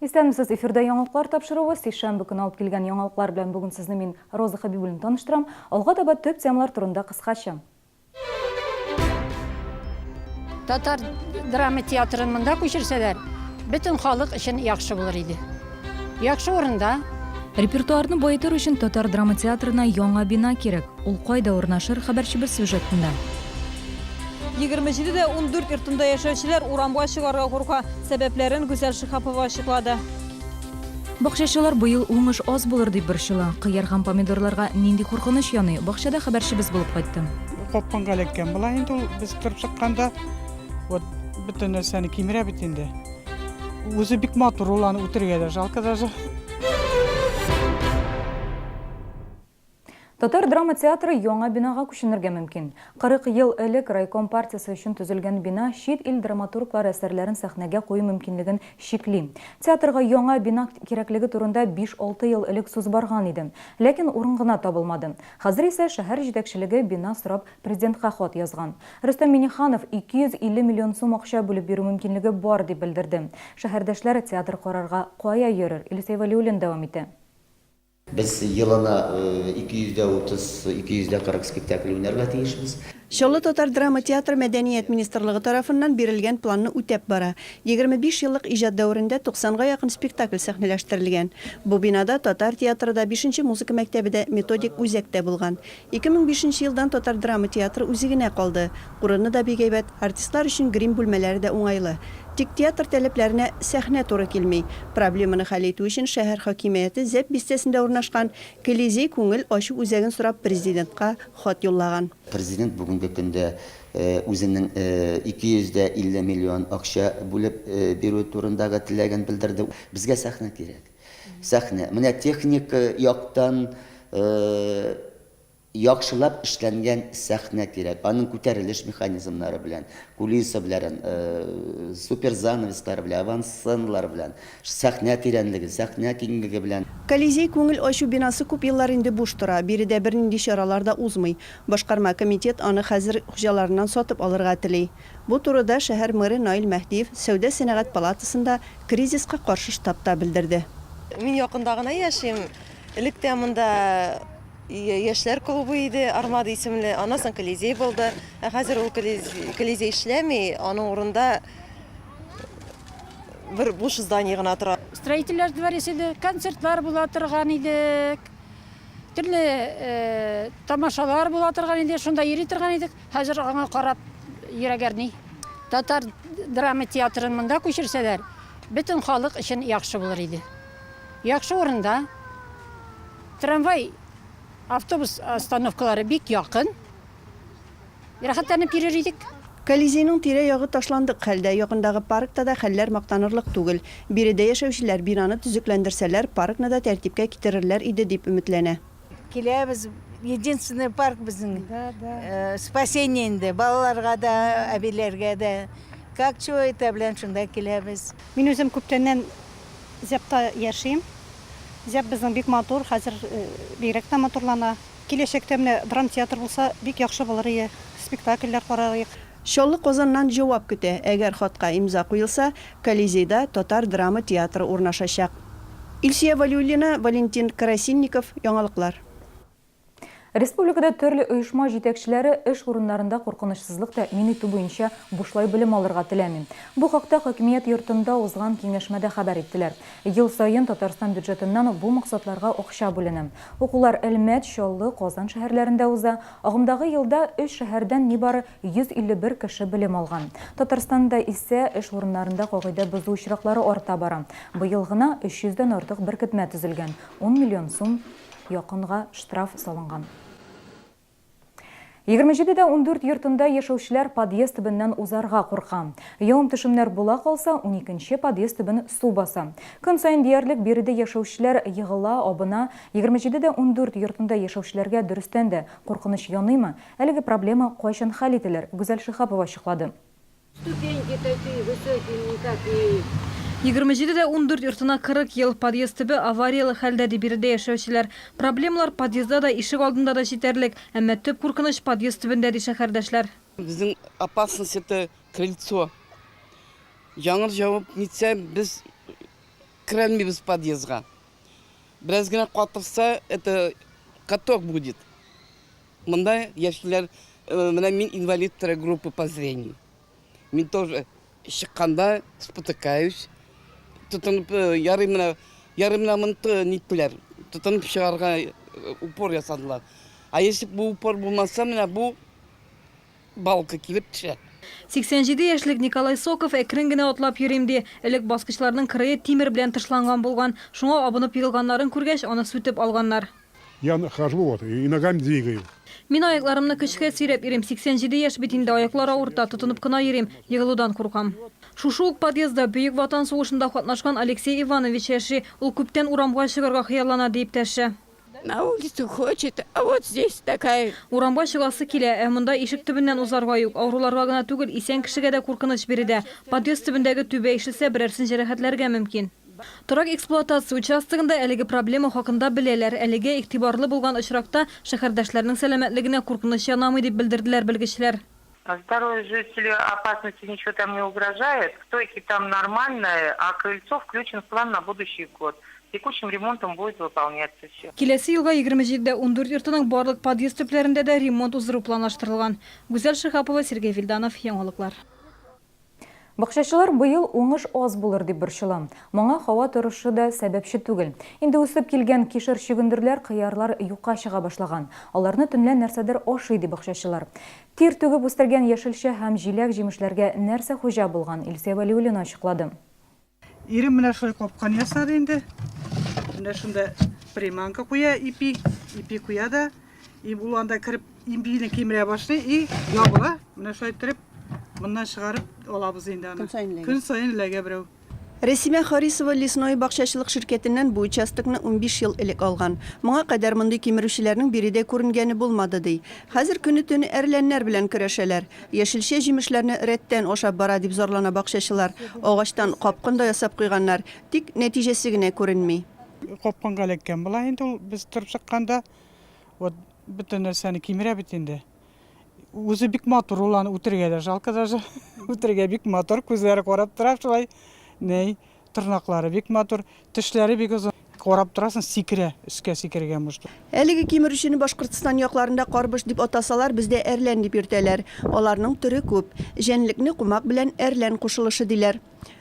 Исәнмесез, эфирда яңалыклар тапшыруы. Сишәмбе көне алып килгән яңалыклар белән бүген сезне мин, Роза Хәбибуллина таныштырам. Алга таба төп темалар турында кыскача. Татар драма театрын монда күчерсәләр, бөтен халык өчен яхшы булыр иде. Яхшы урында. Репертуарны баетыр өчен татар драма театрына яңа бина кирәк. Ул кайда урнашыр, хәбәрчебез сюжетында. 27 дә 14 йортында яшәүчеләр урамга чыгарга курка. Сәбәпләрен Гүзәл Шиһапова ачыклады. Бакчачылар быел уңыш аз булыр дип борчыла. Кыяр һәм помидорларга нинди куркыныч яный? Бакчада хәбәрчебез булып кайтты. Капкынга эләккән була инде ул без торып чыкканда. Вот бөтен нәрсәне кимерә бит инде. Үзе бик матур ул, аны үтерергә дә жалко даже. Татар драма театры яңа бинага күченергә мөмкин. 40 ел элек райком партиясе өчен төзелгән бина чит ил драматурглары әсәрләрен сәхнәгә кую мөмкинлеген чикли. Театрга яңа бина кирәклеге турында биш-алты ел элек сүз барган иде. Ләкин урын гына табылмады. Хәзер исә шәһәр җитәкчелеге бина сорап Президентка хат язган. Рөстәм Миңнеханов 250 миллион сум акча бүлеп бирү мөмкинлеге бар дип белдерде. Шәһәрдәшләр театр карарга кая йөрер? Илсөя Вәлиуллина дәвам итә. Без елына 230, 240 спектакль уйнарга тиешбез. Чаллы татар драма театры Мәдәният министрлыгы тарафыннан бирелгән планны үтәп бара. 25 еллык иҗат дәверендә 90 га якын спектакль сәхнәләштерелгән. Бу бинада татар театры да, бишенче музыка мәктәбе дә, методик үзәк тә булган. 2005 нче елдан татар драма театры үзе генә калды. Урыны да бик әйбәт, артистлар өчен грим бүлмәләре дә уңайлы. Тик театр таләпләренә сәхнә туры килми. Проблеманы хәл итү өчен шәһәр хакимияте Зәб бистәсендә урнашкан Колизей күңел ачу үзәген сорап Президентка хат юллаган. Президент бүгенге көндә үзенең 250 миллион акча бүлеп бирү турындагы теләген белдерде. Безгә сәхнә кирәк. Сәхнә. Менә техник яктан Яхшылап эшләнгән сәхнә кирәк, аның күтәрелеш механизмнары белән, кулиса белән, супер занавеслар белән, авансценалар белән, сәхнә тирәнлеге, сәхнә киңлеге белән. Колизей күңел ачу бинасы күп еллар инде буш тора, биредә бернинди чаралар да узмый. Башкарма комитет аны хәзер хуҗаларыннан сатып алырга тели. Бу турыда шәһәр мэры Наил Мәһдиев Сәүдә-сәнәгать палатасында кризиска каршы штабта белдерде. Мин якында гына яшим. Элек тә монда Яшьләр клубы иде, Армада исемле. Аннан соң Колизей булды. Ә хәзер ул Колизей эшләми, аның урында бер буш здание гына тора. Строительләр дворец иде, концертлар була торган иде, төрле тамашалар була торган иде, шунда йөри торган идек. Хәзер аңа карап йөрәк әрни. Татар драма театрын монда күчерсәләр, бөтен халык өчен яхшы булыр иде. Яхшы урында. Трамвай, автобус остановкалары бик якын. Рәхәтләнеп йөрер идек. Колизейның тирә-ягы ташландык хәлдә, якындагы паркта да хәлләр мактанырлык түгел. Биредә яшәүчеләр бинаны төзекләндерсәләр, паркны да тәртипкә китерерләр иде дип өметләнә. Киләбез, единственный парк безнең, спасение инде, балаларга да, әбиләргә дә. Как чего это белән шунда киләбез. Мин үзем күптәннән Зябта яшим. Зяб безнең бик матур, хәзер бигрәк тә матурлана. Киләчәктә менә драмтеатр булса, бик яхшы булыр ие, спектакльләр карар иек. Чаллы Казаннан җавап көтә, әгәр хатка имза куелса, Колизейда татар драма театры урнашачак. Илсөя Вәлиуллина, Валентин Красильников, Яңалыклар. Республикада төрле оешма җитәкчеләре эш урыннарында куркынычсызлык тәэмин итү буенча бушлай белем алырга теләми. Бу хакта Хакимият йортында узган киңәшмәдә хәбәр иттеләр. Ел саен Татарстан бюджетыннан бу максатларга акча бүленә. Укулар Әлмәт, Чаллы, Казан шәһәрләрендә уза. Агымдагы елда өч шәһәрдән нибары 151 кеше белем алган. Татарстанда исә эш урыннарында кагыйдә бозу очраклары арта бара. Быел гына 300 дән артык беркетмә төзелгән, ун миллион сум якынга штраф салынган. 27 дә 14 йортында яшәүчеләр подъезд төбеннән узарга курка. Явым-төшемнәр була калса, уникенче подъезд төбен су баса. Көн саен диярлек биредә яшәүчеләр егыла, абына. 27 дә 14 йортында яшәүчеләргә дөрестән дә куркыныч яныймы? Әлеге проблема кайчан хәл ителер? Гүзәл Шиһапова ачыклады. Ступеньки такие высокие, никак не. 27 дә 14 йортына 40 ел, подъезд төбе аварияле хәлдә, ди биредә яшәүчеләр. Проблемалар подъездда да, ишек алдында да җитәрлек. Әмма төп куркыныч подъезд төбендә, ди шәһәрдәшләр. Безнең опасность это крыльцо. Яңгыр җавып нитсә, без. керәлмибез подъездга. Бераз генә катырса, это каток будет. Монда яшьләр, менә мин инвалид второй группы по зрению. Мин тоже чыкканда спотыкаюсь. Тотынып, ярый менә, ярый менә моны ниттеләр. Тотынып чыгарга упор ясадылар. А если бу упор булмаса, менә бу балка килеп төшә. 87 яшьлек Николай Соков әкрен генә атлап йөрим, ди. Элек баскычларның кырые тимер белән тышланган булган. Шуңа абынып егылганнарын күргәч, аны сүтеп алганнар. Я хожу вот и ногами двигаю. Мин аякларымны көчкә сөйрәп йөрим. 87 яшь бит инде, аяклар авырта, тотынып кына йөрим, егылудан куркам. Шушы ук подъездда Бөек Ватан сугышында катнашкан Алексей Иванович яши. Ул күптән урамга чыгарга хыяллана, ди иптәше. На улицу хочет, а вот здесь такая. Урамга чыгасы килә, ә монда ишек төбеннән узарга юк. Авыруларга гына түгел, исән кешегә дә куркыныч биредә. Подъезд төбендәге түбә ишелсә, берәрсен җәрәхәтләргә мөмкин. Торак эксплуатация участогында әлеге проблема хакында беләләр. Әлегә игътибарлы булган очракта, шәһәрдәшләрнең сәламәтлегенә куркыныч янамый, дип белдерделәр белгечләр. Здоровью жителей опасности ничего там не угрожает, стойки там нормальные, а крыльцо включен в план на будущий год. Текущим ремонтом будет выполняться все. Киләсе елга 27 дә 14 йортының барлык подъезд төпләрендә дә ремонт уздыру планлаштырылган. Гүзәл Шиһапова, Сергей Вильданов, Яңалыклар. Бакчачылар быел уңыш аз булыр дип борчыла. Моңа һава торышы да сәбәпче түгел. Инде үсеп килгән кишер-чөгендерләр, кыярлар юкка чыга башлаган. Аларны төнлә нәрсәдер ашый, ди бакчачылар. Тир түгеп үстергән яшелчә һәм җиләк-җимешләргә нәрсә хуҗа булган, Илсөя Вәлиуллина ачыклады. Ирем менә шулай капкан ясады инде. Менә шунда приманка куя, ипи, ипи куя да, и ул анда кереп ипине кимерә башлый и ябыла. Менә шулай иттереп моннан чыгарып алабыз инде аны. Көн саен эләгә. Көн саен эләгә берәү. Рәсимә Харисова Лесное бакчачылык ширкәтеннән бу участокны 15 ел элек алган. Моңа кадәр мондый кимерүчеләрнең биредә күренгәне булмады, ди. Хәзер көне-төне әрләннәр белән көрәшәләр. Яшелчә-җимешләрне рәттән ашап бара, дип зарлана бакчачылар. Агачтан капкын да ясап куйганнар, тик нәтиҗәсе генә күренми. Капкынга эләккән була инде ул без торып чыкканда. Вот бөтен нәрсәне кимерә бит инде. Үзе бик матур ул, аны үтерергә дә жалко даже. Үтерергә бик матур, күзләре карап тора шулай. Ней. Тырнаклары бик матур, тешләре бик озын. Карап торасың, сикерә, өскә сикерергә может. Әлеге кимерүчене Башкортстан якларында карбыш дип атасалар, бездә әрлән дип йөртәләр. Аларның төре күп. Җәнлекне кумак белән әрлән кушылышы диләр.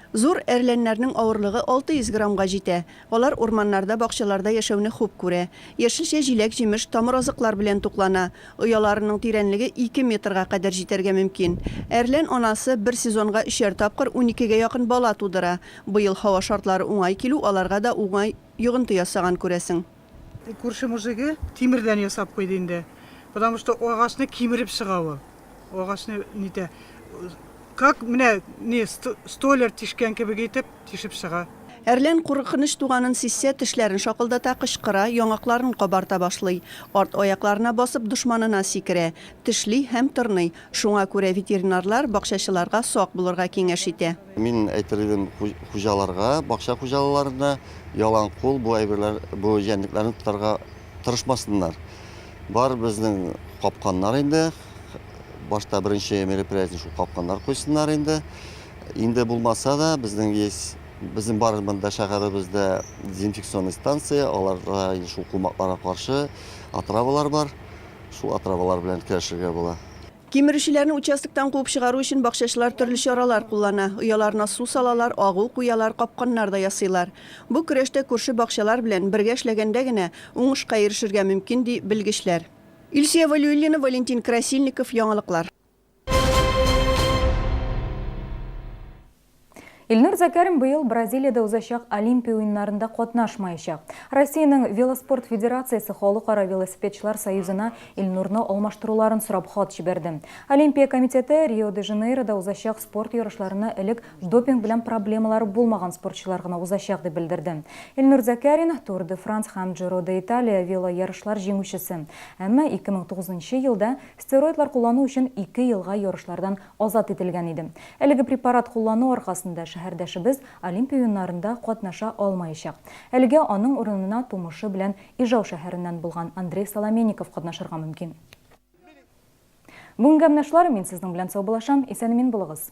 Зур әрләннәрнең авырлыгы 600 граммга җитә. Алар урманнарда, бакчаларда яшәүне хуп күрә. Яшелчә, җиләк-җимеш, тамыр-азыклар белән туклана. Ояларының тирәнлеге ике метрга кадәр җитәргә мөмкин. Әрлән анасы бер сезонга өчәр тапкыр уникегә якын бала тудыра. Быел һава шартлары уңай килү аларга да уңай йогынты ясаган, күрәсең. Күрше мужигы тимердән ясап куйды инде. Потому что агачны кимереп чыга ул. Агачны нитә. Как менә ни столяр тишкән кебек итеп тишеп чыга. Әрлән куркыныч туганын сизсә, тешләрен шакылдата, кычкыра, яңакларын кабарта башлый. Арт аякларына басып, дошманына сикерә, тешли һәм тырный. Шуңа күрә ветеринарлар бакчачыларга сак булырга киңәш итә. Мин әйтер идем хуҗаларга, бакча хуҗаларына, ялан кул бу әйберләр, бу җәнлекләрне тотарга тырышмасыннар. Бар безнең капканнар инде. Башта беренче мероприятие шул капканнар куйсыннар инде. Инде булмаса да, безнең есть, безнең бар монда шәһәребездә дезинфекционный станция, аларда инде шул кумакларга каршы отравалар бар. Шул отравалар белән көрәшергә була. Кимерүчеләрне участоктан куып чыгару өчен бакчачылар төрле чаралар куллана. Ояларына су салалар, агу куялар, капканнар да ясыйлар. Бу көрәштә күрше бакчалар белән бергә эшләгәндә генә уңышка ирешергә мөмкин, ди белгечләр. Илсөя Вәлиуллина, Валентин Красильников, Яңалыклар. Илнур Зәкәрин быел Бразилиядә узачак Олимпия уеннарында катнашмаячак. Россиянең Велоспорт федерациясе Халыкара велосипедчылар союзына Илнурны алмаштыруларын сорап хат җибәрде. Олимпия комитеты Рио-де-Жанейрода узачак спорт ярышларына элек допинг белән проблемалары булмаган спортчылар гына узачак дип белдерде. Илнур Зәкәрин, Тур де Франс һәм Джиро де Италия велоярышлар җиңүчесе. Әмма 2009 елда Стероидлар куллану өчен ике елга ярышлардан азат ителгән иде. Әлеге препарат куллану аркасында шәһәрдәшебез Олимпия уеннарында катнаша алмаячак. Әлегә аның урынына тумышы белән Ижау шәһәреннән булган Андрей Соломенников катнашырга мөмкин. Бүгенгә менә шулар, мин сезнең белән саубуллашам, исән-имин булыгыз!